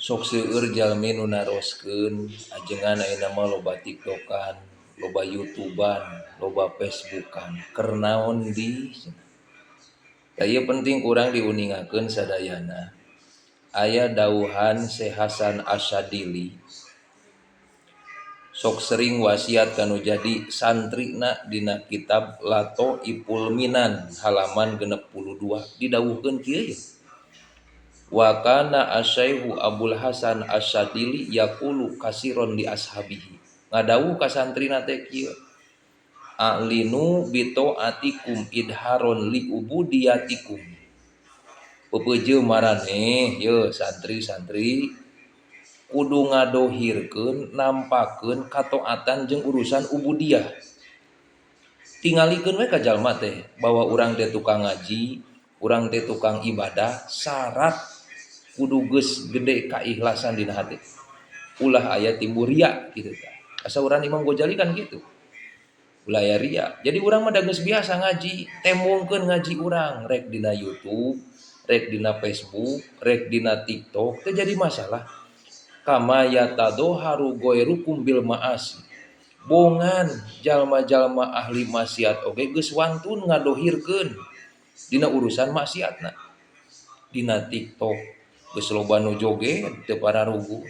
Sok seueur jalmi nu naroskeun ajengan ayeuna mah loba tiktokan, loba youtuban, loba facebookan, keur naon di cenah. Tah, ieu penting ku urang diuningakeun sadayana. Aya dawuhan Syekh Hasan Asy-Syadzili, sok sering wasiat kanu jadi santrina, dina kitab Lataiful Minan halaman 62 didawuhkeun kieu ye. Wa kana asy-Syaikhu Abul Hasan Asy-Syadzili yaqulu katsiran li ashabihi. Ngadawuh ka santrina teh kieu. A'linu bi ta'atikum idharon li ubudiyatikum. Pepeje maraneh ye santri-santri kudu ngadohirkeun, nampakeun kataatan jeung urusan ubudiyah. Tingalikeun we ka jalma teh bahwa urang teh tukang ngaji, urang teh tukang ibadah, syarat kudu geus gede kaikhlasan dina hati. Ulah aya timbul ria gitu tah. Asa urang Imam Ghazali kan gitu. Ulah aya ria. Jadi urang mah da geus biasa ngaji, tembongkeun ngaji urang rek dina YouTube, rek dina Facebook, rek dina TikTok, teu jadi masalah. Kama yatadhaharu ghairukum bil ma'asi. Bongan jalma-jalma ahli maksiat oge geus wantun ngadohirkeun dina urusan maksiatna. Dina TikTok geus loba nu joget teu pararuguh.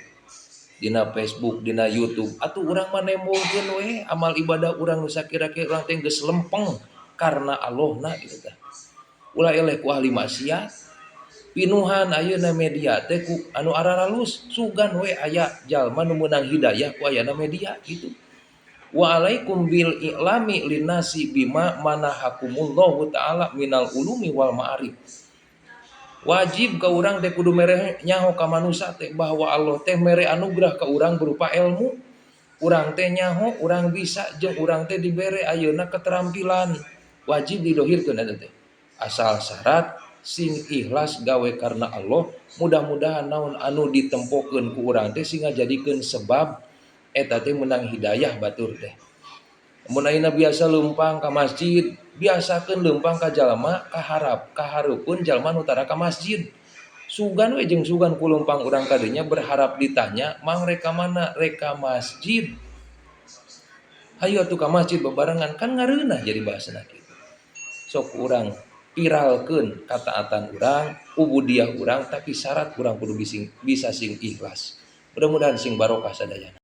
Dina Facebook, dina YouTube, atuh urang mah nembongkeun we amal ibadah urang nu sakira-kira urang teh geus lempeng karena Allahna gitu tah. Ulah eleh ku ahli maksiat. Pinuhan ayeuna media teh ku anu araralus, sugan we aya jalma nu meunang hidayah ku ayana media gitu. Wa alaikum bil i'lami linnasi bima manahakumullahu ta'ala minal ulumi wal ma'arif. Wajib ka urang teh kudu mere nyaho ka manusia teh bahwa Allah teh mere anugerah ka urang berupa ilmu. Urang teh nyaho, urang bisa, jeung urang teh dibere ayeuna keterampilan. Wajib didohirkeun eta teh. Asal syarat sing ikhlas gawe karena Allah, mudah-mudahan naon anu ditempokeun ku urang teh sing ngajadikeun sebab eta teh menang hidayah batur teh. Mun ayeuna biasa leumpang ka masjid, biasakeun leumpang ka jalma kaharap kahareupeun jalma nu tara ka masjid. Sugan we jeung sugan ku leumpang urang ka dinya berharap ditanya, "Mang, rek ka mana?" "Rek ka masjid." "Hayu atuh ka masjid bebarengan," kan ngareunah jadi bahasana kitu. Sok urang viralkeun kataatan urang, ubudiyah urang, tapi syarat urang kudu bisa sing ikhlas. Mudah-mudahan sing barokah sadayana.